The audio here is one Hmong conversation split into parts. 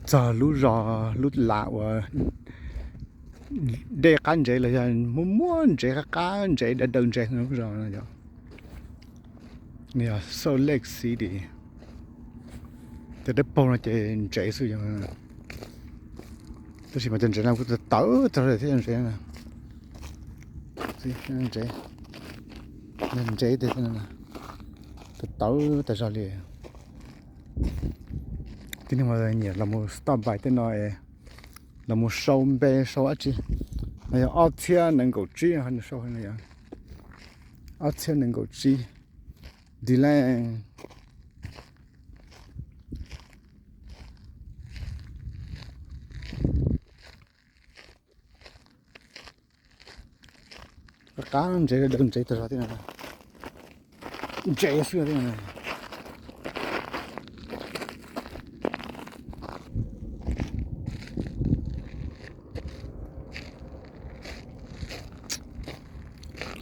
txog lub zos lub lam uas dej qab ntsev los yog muaj muaj ntsev qab qab ntsev daw daw ntsev lub zos no yom. Nws yog Salt Lake City. Tej dawb paug no ces ntsev xwb yom. Tab sis mas cov ntsev no kuj tawv tawv tag thiab, ntsev no, ntsev, ntsev tag, tawv tawv tas zog li. Tib neeg mas nyiam los mus stop by tej no es los mus sau npe sau dab tsi. No yog ob txhiab nees nkaum tsib no, nws sau no yog ob txhiab nees nkaum tsib, Deland. Qab ntsev daw ntsev tas zog thiab no, ntsev xwb thiab no.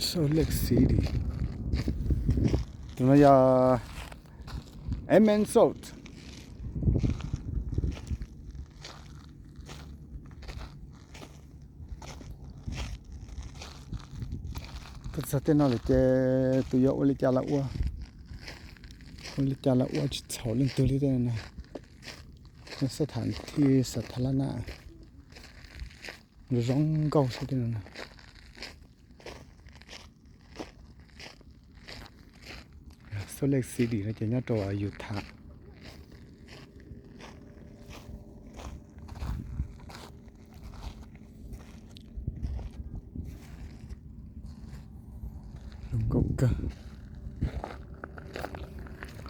Salt Lake City. Tus no yog Emmen's Salt. Tuaj txog tej no lawm ces tus yuav ua li cas los ua, ua li cas los ua tsis txhaum leej twg li tej no. Xab tha thij xab tha lab na, zoo nkauj xwb tej no. Salt Lake City no ces nyob rau Utah. Zoo nkauj kawg.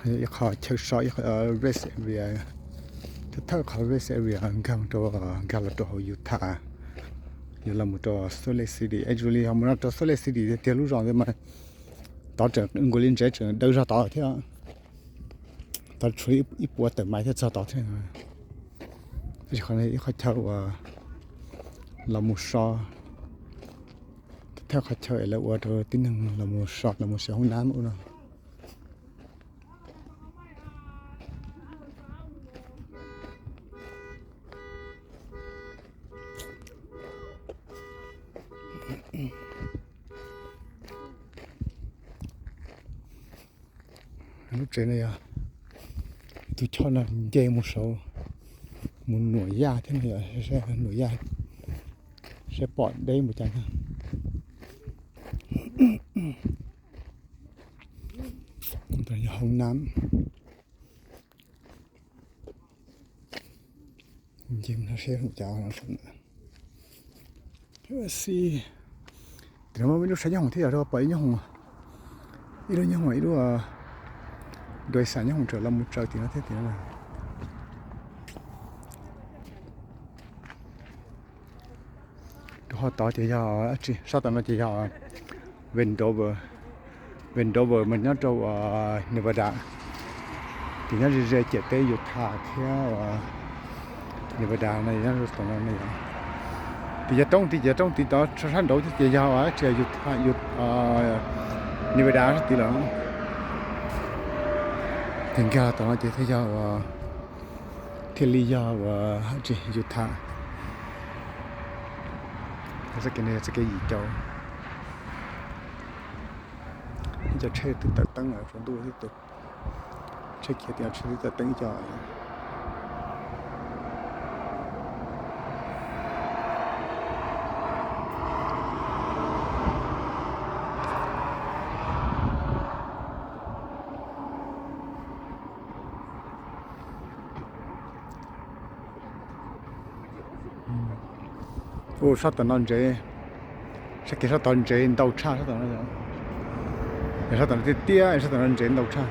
Ib qho chaw so, ib qho rest area, thawj qhov rest area nkag rau, nkag los rau hauv Utah, yuav los mus rau Salt Lake City. Es zoo li ho mus no rau Salt Lake City tiag tiag, lub zos ntawd mas tod tseem nkaus li ntsev tseem daw zog tod thiab. Tod tshuav ib puas tawm mais thiaj txog tod thiab. Tab sis qhov no ib qhov chaw uas los mus so, thawj qhov chaw es lawv ua rau tib neeg los mus so los mus xyuas hoob nab ub no. Lub tsev no yog tus choj no nce mus saud, mus nuam yaj thiab no yog, nuam yaj, saib pom deb mus cas thiab. Yog hoob nab. Nce mus saib mus cas no. Xi, tim no muaj ib lub saib nyob hoom thiab, yog rau pom ib nyob hoom, ib lub nyob hoom, ib lub dua xas nyob hoom tseem los mus tsaws tim no thiab tim no. Rau qhov tod ces yog dab tsi? Sab tom no ces yog Vandover. Vandover mas nyob rau Nevada, ces nyob ze ze ciam teb Utah thiab Nevada no, nyob rau tom no ne yom. Tim yav roob tid, yav roob tid tod sab nraud ces yog dab tsi, Utah, Nevada sab tid lawm. Ces nkag tom no ces thiaj yog, thiaj li yog ua dab tsi, Utah. Txoj kev no yog txoj kev yim caum. Ib co tsheb twb taws teeb lawm, tsaus ntuj thiab, tsheb khiav tias tsheb twb taws teeb ib co. Ua sab tom no ntsev, sab kev sab tod ntsev ntau tshaj sab tom no. Sab tom no tiaj tiaj, sab tom no ntsev ntau tshaj.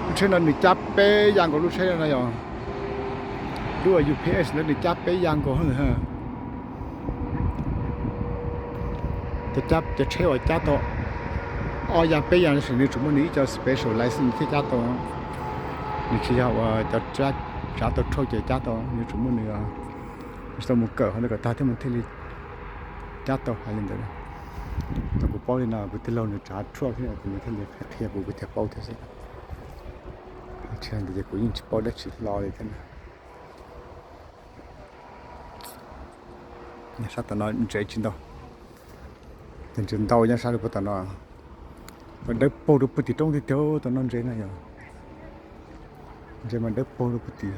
Lub tsheb no nws cab peb yas nkaus, lub tsheb no yog lub U P S ntawd nws cab peb yas nkaus. Cov tsheb uas cab tau ob yas peb yas no ces nws tsuas muaj nws ib co special license thiaj cab tau. Nws tsis yog uas cov tsav tau rhauj ces cab tau, nws tsuas muaj nws, nws tsis tau mus kawm qhov ntawd kom tag thiab mas thiaj li cab tau hais li ntawd. Thaum kuv paub li no kuv tij laug nws tsav rhauj thiab ces nws thiaj li qhia kuv, kuv thiaj paub thiab xwb. Ces kuv yeej tsis paub dab tsi hlo li thiab. Nyob sab tom no ntsev tsis ntau, ces ntsev ntau nyob sab rau puag tom no. Mas dawb paug rau puag tim roob tiag tiag tom no ntsev na yog. Ntsev mas dawb paug rau puag tim,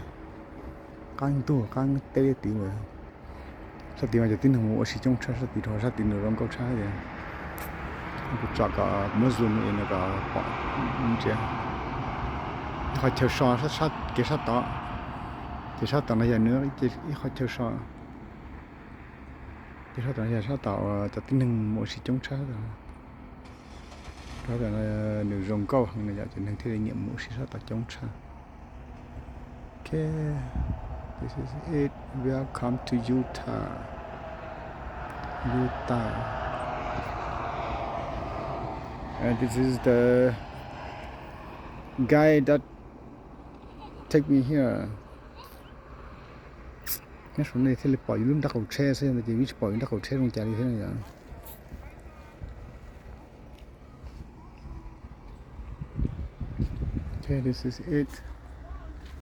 qab ntuj qab teb tid mas. Sab tid mas cov tib neeg mus ua si coob tshaj sab tid, rau sab tid nws zoo nkauj tshaj. Kuv tsom kom kuv muab zoom mus es nws kom pom ntsia. Ib qhov chaw so kev sab tod, ces sab tom no yog nws ib qhov chaw so. Ces sab tom no yog sab tom uas cov tib neeg mus ua si coob tshaj. Rau tom no nws zoo nkauj heev no yog cov neeg thiaj li nyiam mus ua si sab tom coob tshaj. Okay, this is it. Welcome to Utah. Utah. And this is the guy that take me here. Nyob saum no thiaj li pom yus lub nrab qaum tsheb xwb, yog ntawd ces yeej tsis pom yus nrab qaum tsheb zoo cas li thiab no yom. Okay, this is it.